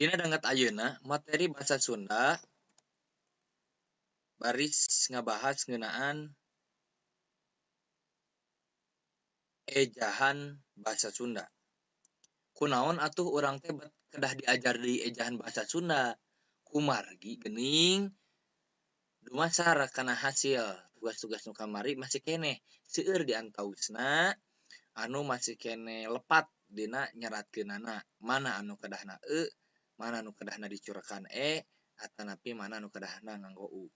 Dina danget ayeuna materi basa Sunda baris ngabahas ngeunaan ejahan basa Sunda. Kunaon atuh urang teh kedah diajar deui ejahan basa Sunda? Kumargi geuning dumasar kana hasil tugas-tugas nu kamari masih keneh seueur di antawisna anu masih keneh lepat dina nyeratkeunana, mana anu kedahna e, mana anu kedahna dicurekan e, atanapi mana anu kedahna nganggo u.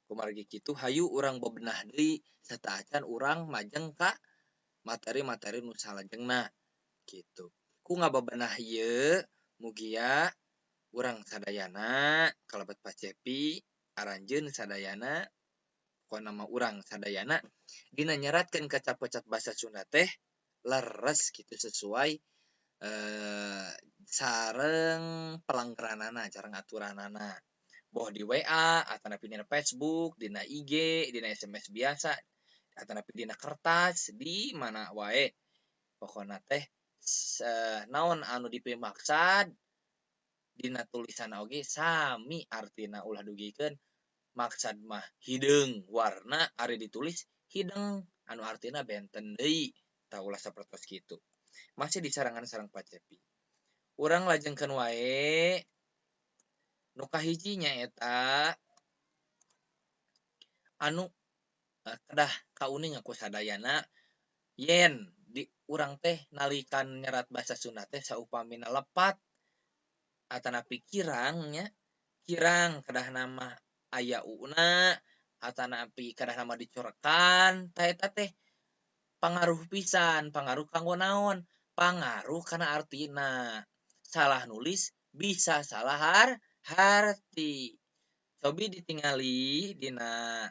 Kumargi kitu hayu urang bebenah deui sateuacan urang majeng ka materi-materi nu salajengna kitu. Ku ngabebenah ieu mugia urang sadayana kalebet Pak Cepi, aranjeun sadayana, pokona mah urang sadayana dina nyeratkeun kecap-kecap basa Sunda teh leres kitu sesuai sareng pelanggaranana sareng aturanana. Boh di WA atanapi dina Facebook, dina IG, dina SMS biasa, atanapi dina kertas, di mana wae. Pokona teh naon anu dipimaksad dina tulisanna oge sami artina, ulah dugikeun maksad mah hideung warna ari ditulis hideng anu artina benten deui, tah ulah sapertos kitu. Masih disarengan sareng Pak Cepi. Urang lajengkeun wae nu kahiji nyaeta anu kedah kauninga ku sadayana yen di urang teh nalikan nyerat basa Sunda teh saupamina lepat atanapi kirang nya, kirang kedahna mah aya u-na atanapi kedahna mah dicorekan, tah eta teh pangaruh pisan, pangaruh kanggo naon? Pangaruh kana artina. Salah nulis bisa salah harti. Cobi ditingali dina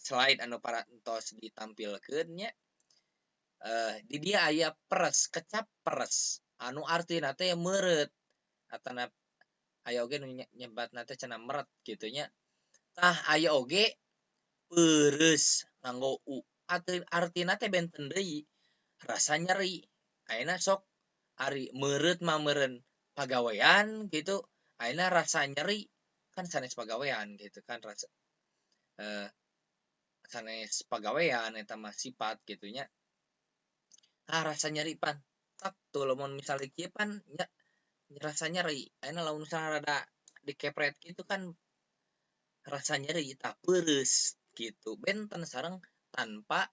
slide anu parantos ditampilkeun nya. Di dieu aya peres, kecap peres anu artina teh meureut atanapi aya oge nu nyebatna teh cenah meret kitu nya. Tah aya oge peureus nganggo u. Artina teh benten deui, rasa nyeri. Ayeuna sok ari meureut mah meureun pagawean kitu, ayeuna rasa nyeri kan sanes pagawean gitu kan, rasa sanes pagawean eta mah sifat kitu nya. Ah, rasa nyeri pan tak tuh lamun misalnya kieu pan nya rasa nyeri. Ayeuna lamun misalnya rada dikepret kitu kan rasa nyeri, tah peureus kitu. Benten sareng tanpa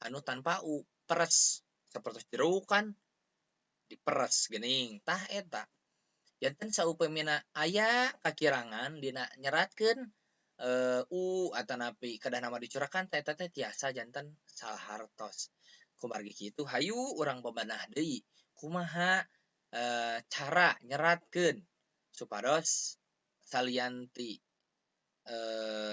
anu tanpa u, peres sapertos jeruk kan diperes geuning, tah eta. Janten saupamina aya kakirangan dina nyeratkeun u atanapi kedahna mah dicurakan, tah eta teh tiasa janten salah hartos. Kumargi kitu hayu urang bebenah deui kumaha cara nyeratkeun supados salian ti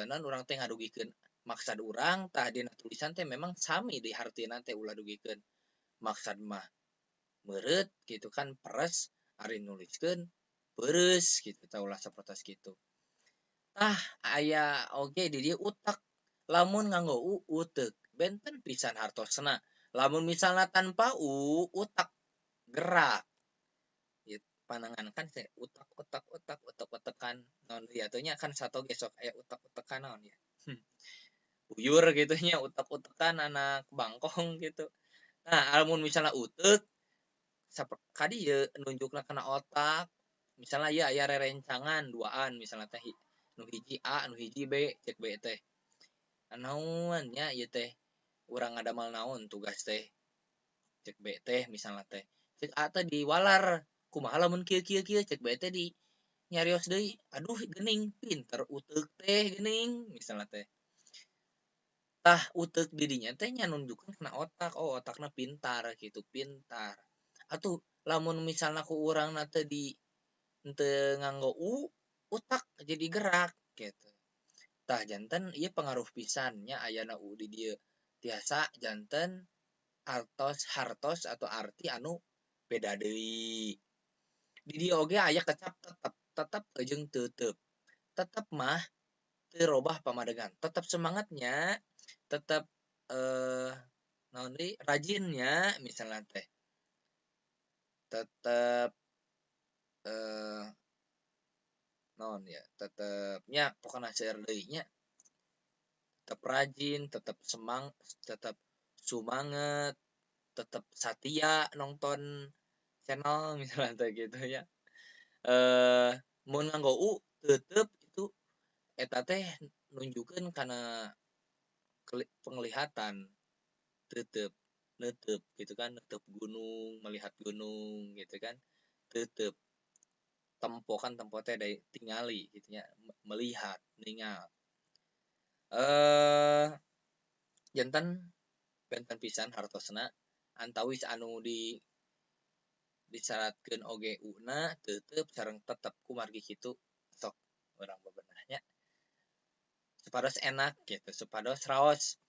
naon urang teh ngadugikeun maksad urang, tah dina tulisan teh memang sami di hartina teh, ulah dugikeun maksad mah meureut kitu kan peres ari nuliskeun peureus kitu, tah ulah sapertos kitu. Tah aya oge di dieu utek, lamun nganggo u uteuk benten pisan hartosna. Lamun misalna tanpa u utak gerak. Ieu panangan kan utak utak utak utek-utekan naon deui atuh nya, kan sato ge sok aya utek-utekan naon ya. Buyur kitu nya, utek-utekan anak bangkong kitu. Nah, lamun misalna uteuk ka dieu nunjukna kana otak. Misalna ieu aya rerencangan duaan misalna teh nu hiji A, nu hiji B, cek B teh. Naon nya ieu teh urang ngadamel naon tugas teh? Cek B teh misalna teh. Cek A teh diwalar, kumaha lamun kieu kieu kieu, cek B teh di nyarios deui, aduh geuning pinter uteuk teh geuning misalna teh. Tah uteuk di dinya teh nya nunjukkeun kana otak, oh otakna pintar kitu, pintar. Atuh lamun misalna ku urangna teh di henteu nganggo u, utak jadi gerak kitu. Tah janten ieu pangaruh pisan nya ayana u di dieu. Tiasa janten artos hartos atau arti anu beda deui. Di dieu oge aya kecap tetep, tetep jeung teuteub. Tetep mah teu robah pamadegan, tetep semangatnya, tetep naon deui rajinnya misalna teh. Tetep Naon ya, tetepnya pokona seueur deui nya. Tetep rajin, tetep tetep sumanget, tetep satia nonton channel misalnya teh gitu nya. Mun nganggo u tetep itu eta teh nunjukkeun kana penglihatan tetep netep gitu kan, netep gunung, melihat gunung gitu kan, tetep tempo kan, tempo teh dari tingali gitu nya, melihat, ningal. Janten benten pisan hartosna antawis anu di disyaratkeun oge u-na tetep sareng tetep kumargi kitu sok urang bebenah nya supados enak gitu, supados raos,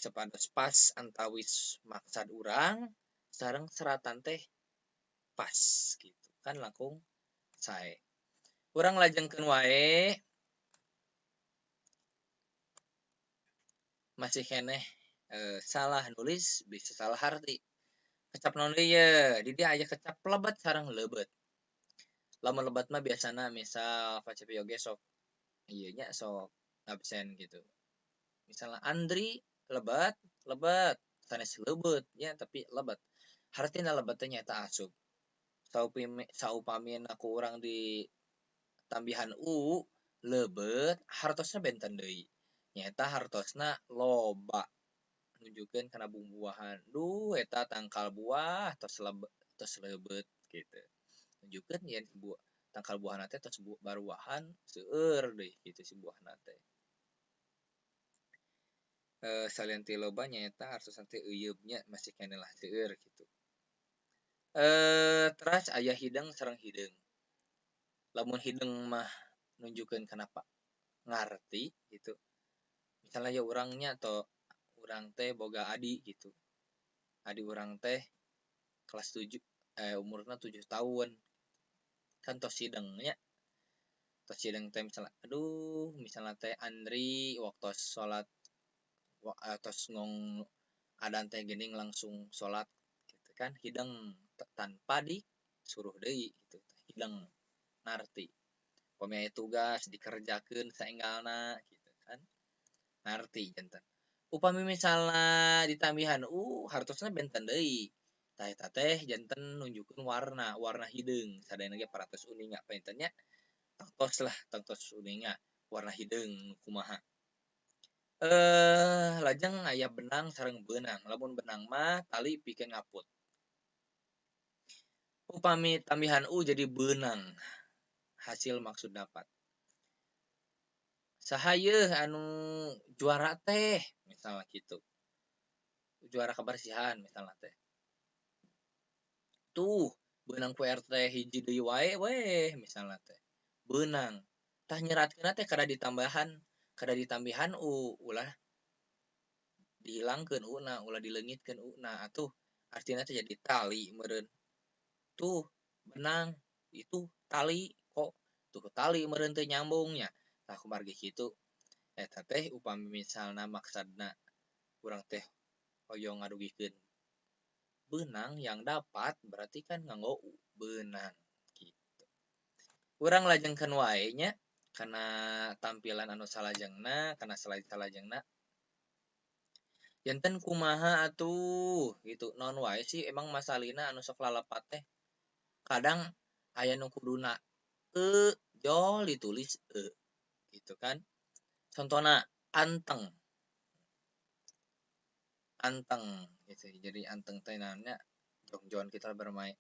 supados pas antawis maksad urang sareng seratan teh pas gitu kan, langkung sae. Urang lajengkeun wae masih keneh salah nulis bisa salah arti. Kecap naon deui ye? Di dieu aya kecap lebet sareng leubet. Lamun lebat mah biasana misal Pak oge sok ieu nya sok absen gitu. Misalnya Andri lebat, lebat, sanes leubet nya tapi lebat. Hartina lebet teh nyaeta asup. Saupamina ku urang di tambihan u leubet hartosna benten deui. Nyaeta hartosna loba. Nunjukkeun kana bumbuahan. Duh eta tangkal buah tos lebet, tos leubet gitu. Nunjukkeun yen tangkal buahna teh tos baruahan seueur deui gitu si buahna teh. Salian ti loba nyaeta hartosna teh euyeup nya masih keneh lah seueur gitu. Teras aya hideng sareng hideung. Lamun hideung mah nunjukkeun kana ngarti gitu. Misalnya ya urangnya atau urang teh boga adi gitu. Adi urang teh kelas 7, umurna 7 tahun. Kan tos hideung nya. Tos hideung teh misalnya, aduh, misalnya teh Andri waktu salat tos ngong adan teh geuning langsung salat gitu kan, hideung tanpa disuruh deui gitu. Hideung ngarti. Upami aya tugas dikerjakeun saenggalna gitu kan. Ngarti janten. Upami misalna ditambihan u hartosna benten deui. Tah eta teh janten nunjukkeun warna, warna hideung. Sadayana ge parantos uninga panginten nya. Tangtos lah, tangtos uninga warna hideung kumaha. Lajeng aya benang sareng beunang. Lamun benang mah tali pikeun ngaput. Upami tambihan u jadi beunang. Hasil maksud dapat. Saha yeuh anu juara teh misalnya gitu. Juara kebersihan misalnya teh. Tuh, beunang ku RT hiji deui wae weh misalnya teh. Beunang. Tah nyeratkeunna teh kada ditambahan, kada ditambihan u, ulah dihilangkeun u-na, ulah dileungitkeun u-na. Atuh artina teh jadi tali meureun. Tuh, benang itu tali kok tuh tali meureun teu nyambungnya. Tah kumargi kitu eta teh upami misalna maksadna urang teh hoyong ngadugikeun beunang yang dapat berarti kan nganggo u beunang gitu. Urang lajengkeun wae nya kana tampilan anu salajengna, kana slide salajengna. Janten kumaha atuh gitu, naon wae sih emang masalina anu sok lalepat teh. Kadang aya nu kuduna e jol ditulis e gitu kan. Contohna anteng. Anteng gitu. Jadi anteng teh naonnya jongjon kita bermain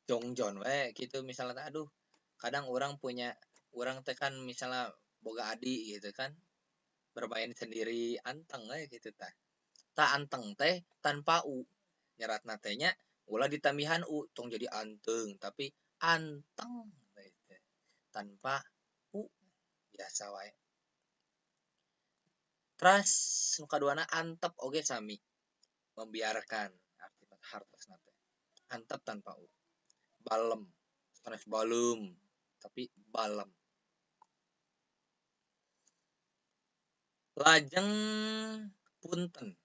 jongjon we gitu misalnya aduh kadang orang punya orang teh kan misalnya boga adi gitu kan bermain sendiri anteng we gitu tah. Tah anteng teh tanpa u nyeratna teh nya ulah ditambihan u tong jadi anteng tapi anteng gitu. Tanpa u biasa wae. Teras nu kaduana antep oge sami membiarkan arti hartosna teh. Antep tanpa u. Balem sanes balem tapi balem. Lajeng punten.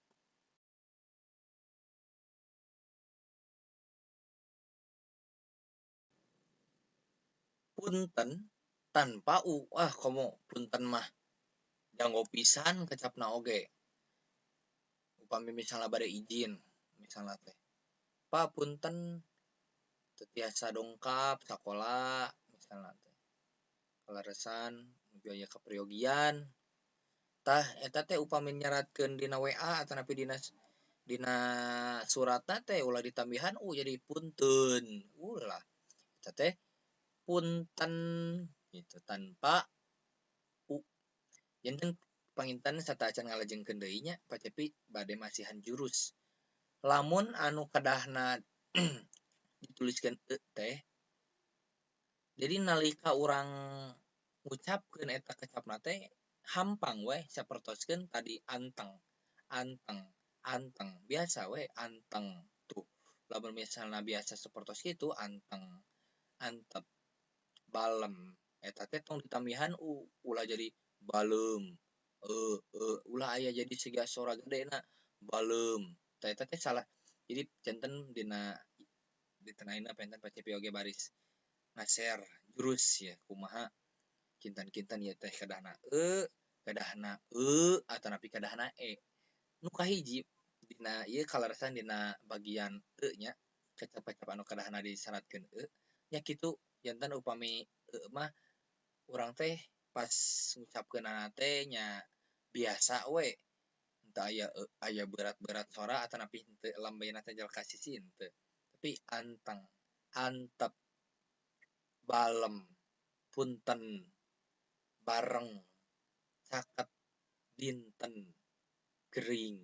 Punten tanpa u, ah komo punten mah janggo pisan kecapna oge. Upami misalna bade izin misalna teh, "Pak, punten teu tiasa dongkap sakola," misalna teh. Kaleresan nuju aya kaperyogian. Tah eta teh upami nyeratkeun dina WA atanapi dina dina suratna teh ulah ditambihan u jadi punteun, ulah. Eta teh punten gitu tanpa u. Janten panginten sateuacan ngalajengkeun deui nya, Pak Cepi bade masihan jurus. Lamun anu kedahna dituliskeun e teh, jadi nalika urang ngucapkeun eta kecapna teh hampang we sapertoskeun tadi anteng, anteng, anteng, biasa we anteng tuh. Lamun misalna biasa sapertos kitu anteng, antep, balem, eta teh tong ditambihan u, ulah jadi baleum, e ulah aya jadi siga sora gedena baleum. Tah eta teh salah. Jadi janten dina dinten ayeuna panginten Pak Cepi oge baris nga-share jurus ya kumaha kinten-kinten ieu teh kedahna e, kedahna e, atanapi kedahna e. Nu kahiji dina ieu kaleresan dina bagian e nya, kecap-kecap anu kedahna diseratkeun e, nya kitu janten upami e mah urang teh pas ngucapkeunana teh nya biasa we. Henteu aya e, aya berat-berat sora atanapi henteu lambeyna teh jol ka sisi henteu. Tapi anteng, antep, balem, punten, bareng, caket, dinten, gering,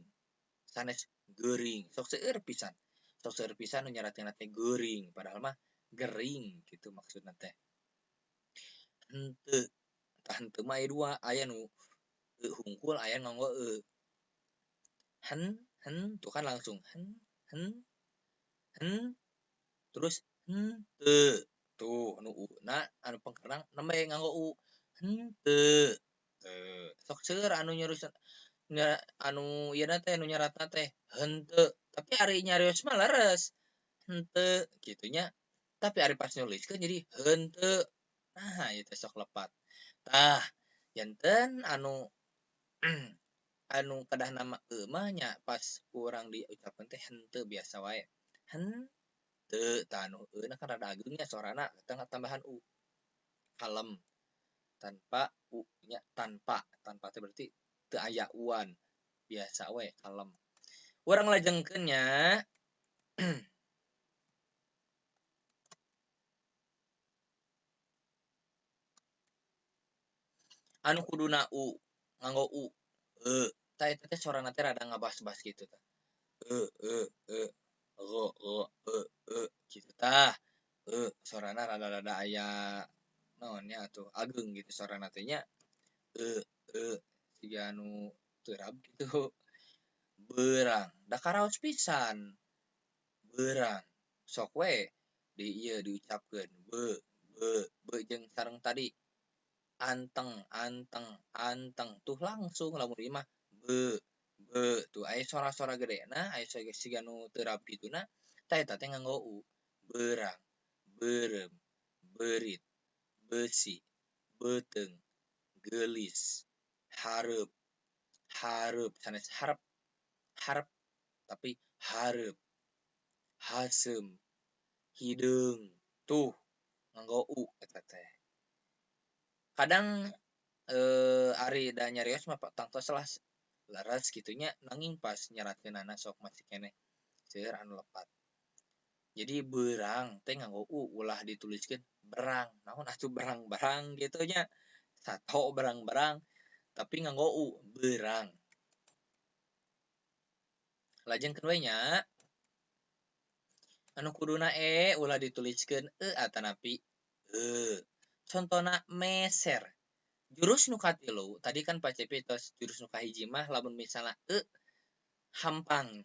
sanes geuring. Sok seueur pisan. Sok seueur pisan nu nyaratkeunna teh geuring, padahal mah gering gitu maksudna teh. Henteu, tah henteu mah aya dua, aya nu e hungkul, aya nu nganggo e. Hen, hen, tuh kan langsung hen, hen, hen, terus henteu. Tuh nu u na anu pengkerna nembe nganggo u. Henteu. Teu. Sok seueur anu nyurusan nya anu ieu na teh anu nyaratna teh henteu, tapi ari nyarios mah leres. Henteu kitu nya. Tapi ari pas nuliskeun jadi henteu. Nah, ieu teh sok lepat. Tah, janten anu anu kedahna mah e mah nya pas ku urang diucapkeun teh henteu biasa wae. Henteu, tah anu euna kan rada ageung nya sorana teh tambahan u. Kalem. Tanpa u nya, tanpa, tanpa teh berarti teu aya uan. Biasa we kalem. Urang lajengkeun nya. Anu kuduna u, nganggo u. E, tah eta teh sorana teh rada ngabas-bas kitu tah. E e e, ro ro e e kitu tah. E sorana rada-rada aya naon nya atuh ageung gitu sorana teh nya. E e siga anu terab gitu. Beurang, da karaos pisan. Beurang, sok we di ieu diucapkeun be be be jeung sareng tadi anteng anteng anteng tuh langsung lamun ieu mah be be tuh aya sora-sora gedena, aya siga nu terab kituna, tah eta teh nganggo u. Beurang, beureum, beurit, beusi, beuteung, geulis, hareup, hareup sanes harep, harep tapi hareup, haseum, hideung, tuh nganggo u eta teh. Kadang ari da nyarios mah tangtos lah leres kitu nya, nanging pas nyeratkeunana sok masih keneh seueur anu lepat. Jadi beurang teh nganggo u, ulah dituliskeun berang. Naon atuh berang-berang kitu nya. Sato berang-berang tapi nganggo u, beurang. Lajengkeun we nya. Anu kuduna e ulah dituliskeun e atanapi e. Contona meser. Jurus nu katilu, tadi kan Pak Cepi tos jurus nu kahiji mah lamun misalna e hampang.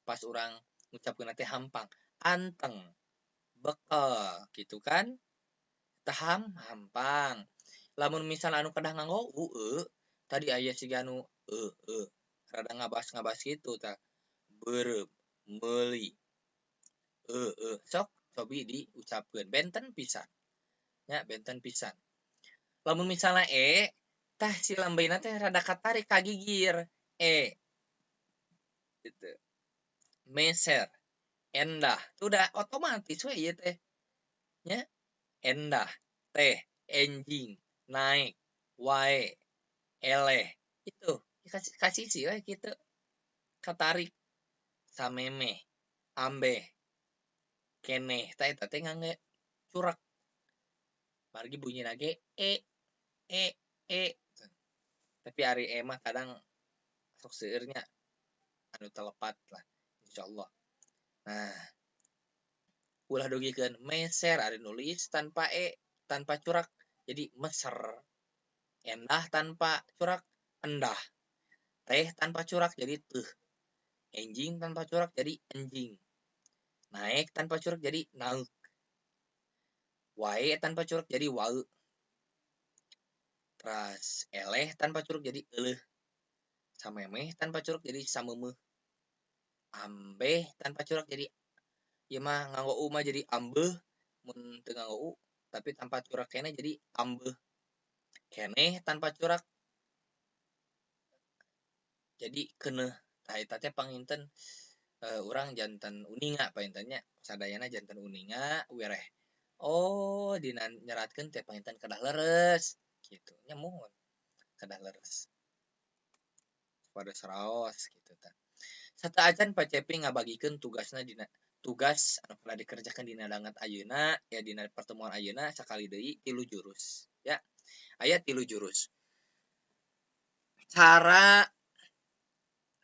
Pas urang ngucapkeunna teh hampang, anteng, bekel gitu kan. Tah hampang. Lamun misalna anu kedah nganggo u e, tadi aya siga anu e e rada ngabas-ngabas kitu tah. Beureum, meuli, e e sok cobi diucapkeun benten pisan. Nya benten pisan. Lamun misalna e, tah si lambeina teh rada katarik ka gigir. E. Gitu. Meser, endah. Tuh udah otomatis we ieu teh. Nya, endah, teh, enjing, naek, wae, eleh. Itu kasih sih we kitu. Katarik. Samemeh, ambeh, keneh. Tah eta teh ngangge curak. Margi bunyina ge e, e, e. Tapi ari e mah kadang sok seueur nya anu telepat lah insyaallah. Nah, ulah dugikeun meser ari nulis tanpa e, tanpa curak jadi meser. Endah tanpa curak endah. Teh tanpa curak jadi teuh. Enjing tanpa curak jadi enjing. Naek tanpa curak jadi naek. Wae tanpa curak jadi wae. Teras eleh tanpa curak jadi euleuh. Samemeh tanpa curak jadi sameumeuh. Ambeh tanpa curak jadi ieu mah nganggo u mah jadi ambeuh, mun teu nganggo u tapi tanpa curak keneh jadi ambeuh. Keneh tanpa curak jadi keuneuh. Tah eta teh panginten urang janten uninga panginten nya, sadayana janten uninga wireh. Oh, dina nyeratkeun teh panginten kedah leres kitu nya muhun kedah leres. Supados raos kitu tah. Sateuacan Pak Cepi ngabagikeun tugasna dina tugas anu pernah dikerjakan dina danget ayeuna ya dina pertemuan ayeuna sakali deui 3 jurus ya. Aya 3 jurus. Cara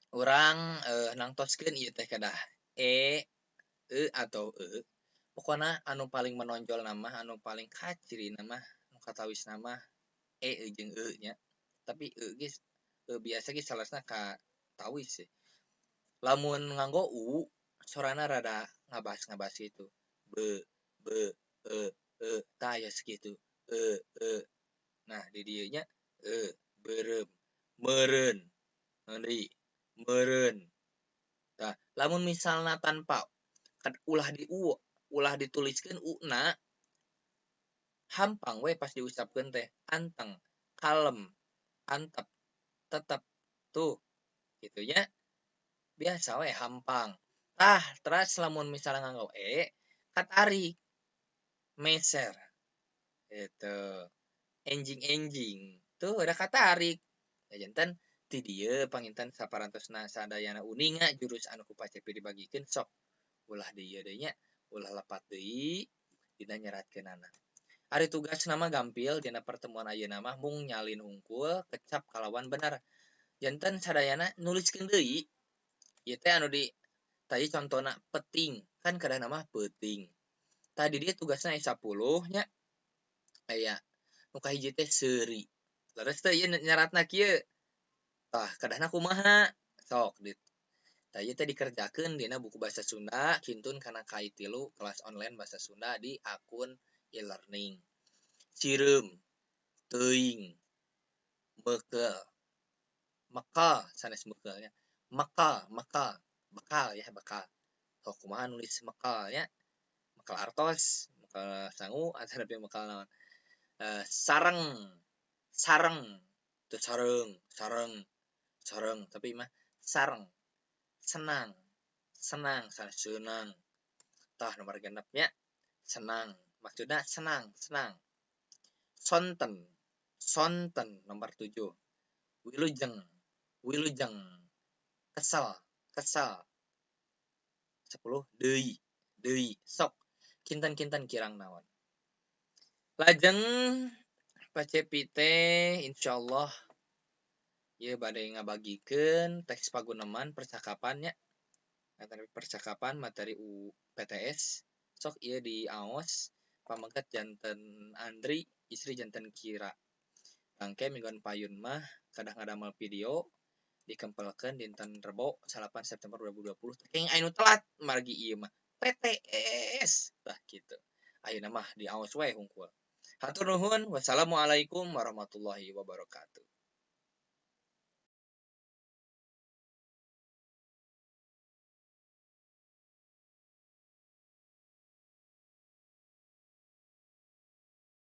urang nangtoskeun ieu teh kedah e, e atau e. Pokona anu paling menonjol nama, anu paling kacirina mah, anu katawisna mah e jeung e nya. Tapi e ge biasa ge salasna katawis sih. Lamun nganggo u sorana rada ngabas-ngabas gitu. B, b, e, e, tah aya sakitu. E, e. Nah, di dieu nya e, beureum, meureun, naon deui? Meureun. Tah, lamun misalna tanpa ulah di u, ulah dituliskeun u-na, hampang we pas diucapkeun teh anteng, kalem, antep, tetep, tuh kitu nya. Biasa we hampang. Tah, teras lamun misalna nganggo e, katarik, meser, gitu. Enjing-enjing, tuh udah katarik. Ya janten ti dieu panginten saparantosna sadayana uninga jurus anu ku Pak Cepi dibagikeun sok ulah di ieu deui nya, ulah lepat deui dina nyeratkeunana. Ari tugasna mah gampil dina pertemuan ayeuna mah mung nyalin hungkul kecap kalawan bener. Janten sadayana nuliskeun deui. Ieu teh anu di tadi contona peting, kan kadahna mah peuting. Tadi dia tugasna aya 10 nya. Aya nu kahiji teh seuri. Leres teh ieu nyeratna kieu. Tah kadahna kumaha? Sok dit. Tah ieu teh dikerjakeun dina buku bahasa Sunda kintun kana KI3 kelas online bahasa Sunda di akun e-learning. Cireum, teuing, meukeul, mekal sanes meukeul nya. Mekal, mekal, bekal ya bekal. Sok kumaha nulis mekal nya? Mekal artos, mekal sangu atanapi mekal naon. Sareng, sareng, teu sareng, sareng, sareng tapi mah sareng. Senang, senang, sanes seunang. Tah nomor 6 nya senang, maksudna senang, senang. Sonten, sonten nomor 7. Wilujeng, wilujeng. Kesel, kesel. 10 deui, deui. Sok kinten-kinten kirang naon. Lajeng Pak Cepi teh insyaallah ieu bade ngabagikeun teks paguneman percakapan nya. Materi percakapan materi UPTS. Sok ieu diaos pamengket janten Andri, istri janten Kira. Tangke mingguan payun mah kadah ngadamel video dikempelkeun dinten Rebo 8 September 2020. Kenging anu telat margi ieu mah PTS. Tah kitu. Ayeuna mah diaos we hungkul. Hatur nuhun. Wassalamualaikum warahmatullahi wabarakatuh.